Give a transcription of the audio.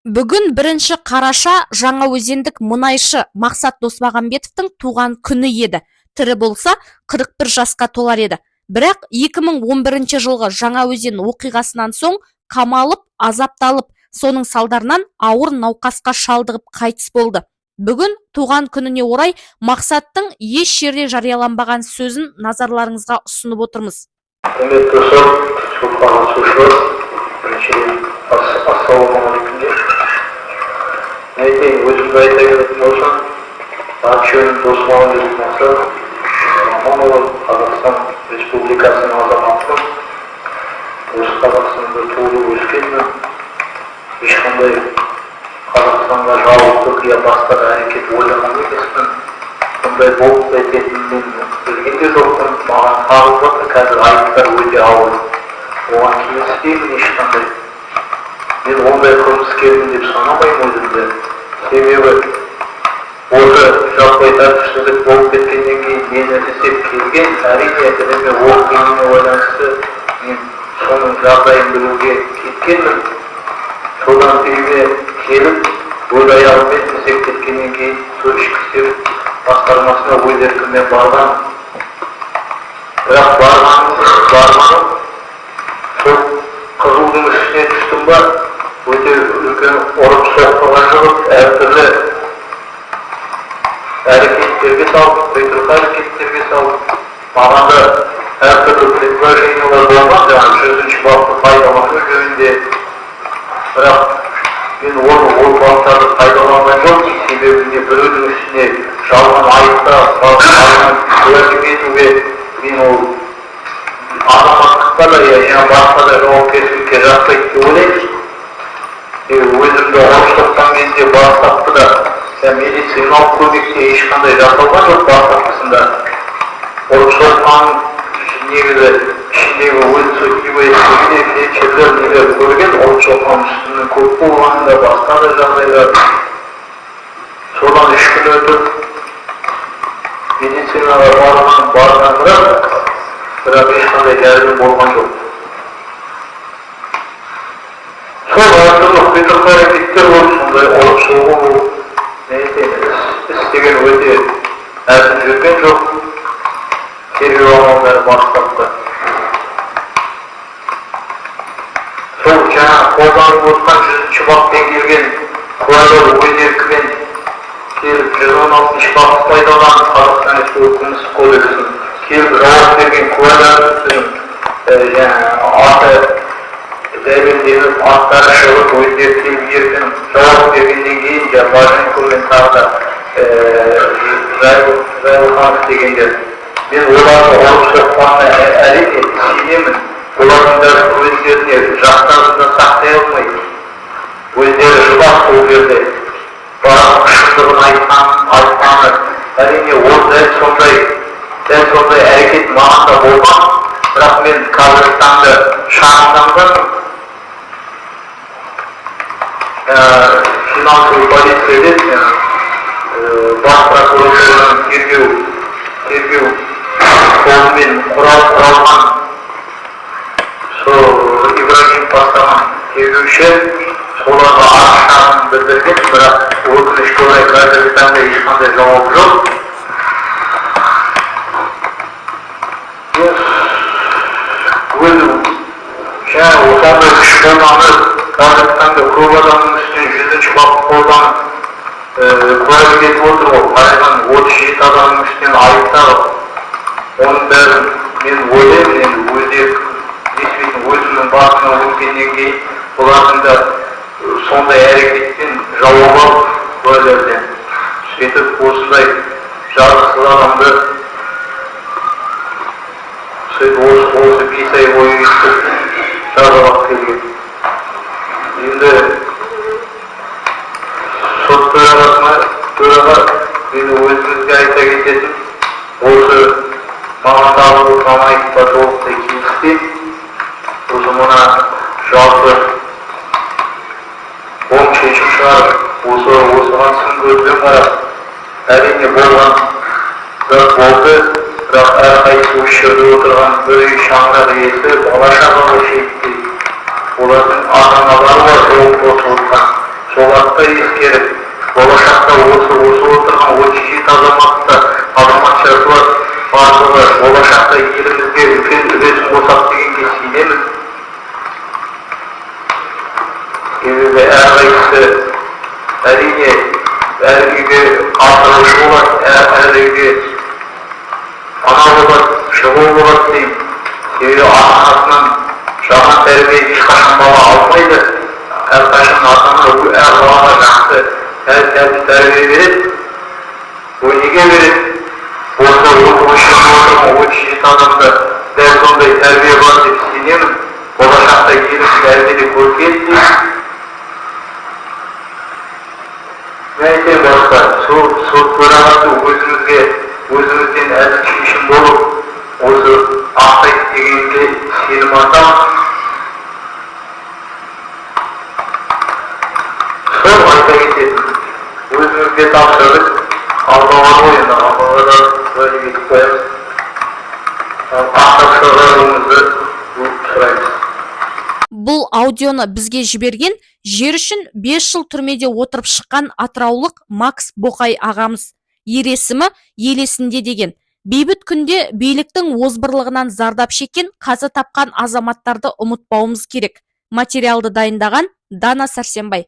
Бүгін 1 қараша жаңаөзендік мұнайшы Мақсат Досмағамбетовтің туған күні еді. Тірі болса, 41 жасқа толар еді. Бірақ 2011 жылғы Жаңаөзен оқиғасынан соң қамалып, азапталып, соның салдарынан ауыр науқасқа шалдығып қайтыс болды. Бүгін туған күніне орай Мақсаттың еш жерде жарияланбаған сөзін назарларыңызға ұсынып отырмыз. Құрметті сот, сотқа қатысушылар, біріншіден, ассалаумағалейкум деп. Не айтайын, өзімді айта беретін болсам, аты жөнім Досмағамбетов Мақсат Аманұлы, Қазақстан Республикасының азаматымын. Осы Қазақстанда туылып өскенмін. Ешқандай Қазақстанға жауыздық я басқа да әрекет ойлаған емеспін. Бұндай болып кететінін мен білген де жоқпын. Маған тағылып жатыр қазір айыптар өте ауыр. Оған келіспеймін ешқандай. Мен ондай қылмыскермін деп санамаймын өзімді. Себебі осы жаппай тәртіпсіздік болып кеткеннен кейін мені іздеп келген, әрине, ініме оқ тиюіне байланысты мен соның жағдайын білуге кеткенмін. Содан үйіме келіп, өз аяғыммен іздеп кеткеннен кейін сол ішкі істер басқармасына өз еркіммен барған. Бірақ барғаным сол қызудың үстіне түстім ба, өте үлкен ұрып соққыға жығып, әртүрлі әрекеттерге салып, құйтырқы әрекеттерге салып, маған да әртүрлі предложениялар болған, жаңағы 100-бапты пайдалану жөнінде. Бірақ мен оны, ол баптарды пайдаланған жоқпын, себебі не біреудің үстіне жалған айыпта жалған куәлік етуге мен ол азаматтыққа да я басқа да жауапкершілікке жатпайды деп ойлаймын. Өзімді ұрып соққан кезде бастапқыда медициналық көмек те ешқандай жасалған жоқ. Бастапқысында ұрып соққан негізі ішіндегі өзі фельдшерлер, нелер көрген, ұрып соққан үстінің көп болғанын да, басқа да жағдайлар. Содан 3 күн өтіп медицинаға барған, бірақ ешқандай жәрдем болған жоқ. Сол әртүрлі құйтырқы әрекеттер болды, сондай ұрып соғу болды. Не айтайын, іс деген өте әсін жүрген жоқ. Тергеу амалдары бастапты. Сол жаңа қолданып отқан 100-баппен келген куәлер өз еркімен келіп, 116-бапты пайдаланып, Қазақстан Республикасы Қылмыстық кодексін келіп жауап берген куәлердің жаңа аты дәлелденіп, аттары шығып, өздері келіп еркін жауап бергеннен кейін, жаңа Баженко мен тағы да Жайлыханов дегендер, мен оларды ұрып соққанына әрине сенемін. Олардың да өздеріне жастарын да сақтай алмайды, өздері жылап сол жерде барлық шындығын айтқаны. Әрине, ол дәл сондай әрекет маған да болған, бірақ мен қазіргі таңда шағымданғанмын финансовый полиция деп, бас прокуратураның тергеу қолымен құралған сол Ибрагимов бастаған тергеуші, соларға арыз шағым білдірген, бірақ өкінішке орай қазіргі таңда ешқандай жауап жоқ. Өзім жаңа осындай күш қолданып, қазіргі таңда көп адамның үстінен 100-бап қолданып куәлік етіп отыр ғой. Қараған 37 адамның үстінен айып тағып, оның бәрін мен ойлаймын, енді өздері действительно өзімнің басымнан өткеннен кейін олардың да сондай әрекеттен жауап алып куәлерден, сөйтіп осындай жазықсыз адамды сөйтіп осы 5 ай бойы өйтіп жазалап келген. Енді сот төрағасына, төраға, мен өзіңізге айта кететін, осы маған тағылып отырған айыпқа толықтай келіспеймін. Осы мына жалпы оң шешім шығарып, осыған сын көзбен қарап, әрине, болған зат болды, бірақ әрқайсысы осы жерде отырған бір үй шаңырақ иесі, бала шағалы шеттей, олардың ата аналары бар жол тосып отқан. Соларды да ескеріп, болашақта осы отырған 37 азаматта, азаматшасы бар, барлығы болашақта елімізге үлкен үлесін қосады дегенге сенемін. Себебі әрқайсысы, әрине, әр үйге асыраушы болады, әр үйге ана болады, жылу болады деймін. Себебі ата-анасынан жаман тәрбие ешқашан бала алмайды. Әрқашан ата-ана әр балаға жақсы әр тәрбие береді. Ол неге береді? Осы отырған 37 адамда дәл сондай тәрбие бар деп сенемін. Болашақта еліміз әлде де көркейеді деймін. Мен айтайын басқа, сот төрағасы өзімізден әділ шешім болып, осы ақтайды дегенге сенім артамын. Сол айта кететін, өзімізге тапсырдық, алла бар ғой енді, аллаға да уәде етіп қоямыз. Ақтап шығаруымызды сұраймыз. Бұл аудионы бізге жіберген жер үшін 5 жыл түрмеде отырып шыққан атыраулық Макс Боқай ағамыз. Ер есімі ел есінде деген. Бейбіт күнде биліктің озбырлығынан зардап шеккен қаза тапқан азаматтарды ұмытпауымыз керек. Материалды дайындаған Дана Сәрсенбай.